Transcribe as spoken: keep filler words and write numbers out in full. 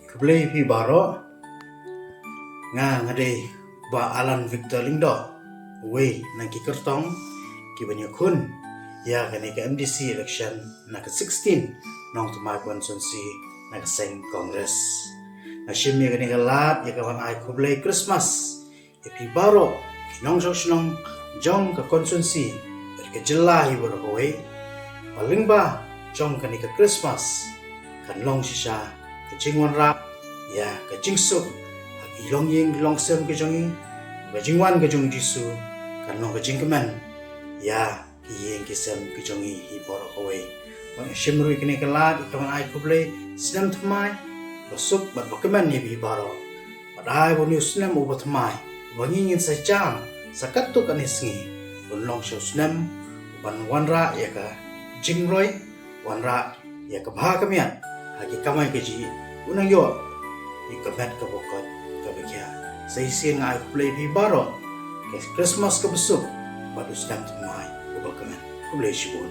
Khublei phi baroh. Nga nga dei Bah Alan Victor Lyngdoh, uwei na ki kyrtong kiba ïakhun ïa kane ka M D C election na ka sixteen Nongthymmai constituency na ka seng Congress. Nga shim ïa kane ka lad ïa ka ban ai khublei Christmas ïa phi baroh ki nongshong shnong jong ka constituency bad ka jylla hi baroh kawei. Ba lyngba jong kane ka Christmas kan long shisha ka jingwanrah ïa ka jingsuk ha ki longïing longsem ka jong ngi. Ka jingwan ka jong Jisu kan long ka jingkmen ïa ki ïing ki sem ki jong ngi hi baroh kawei. Ba nga shim ruh ïa kane ka lad ïa ka ban ai khublei snem thymmai ba suk bad ba kmen ïa phi baroh. Bad ai ba une u snem uba thymmai ba ngi ngin sa jam sa katto katne sngi, un long sha u snem uban wanrah ïa ka jingroi, wanrah ïa ka bha ka miat ha ki kamai kajih, u nang ïoh ïa ka met kaba koit kaba khiah. Sa shisien nga ai khublei ïa phi baroh ka Christmas kaba suk bad u snem thymmai uba kmen. Khublei shibun.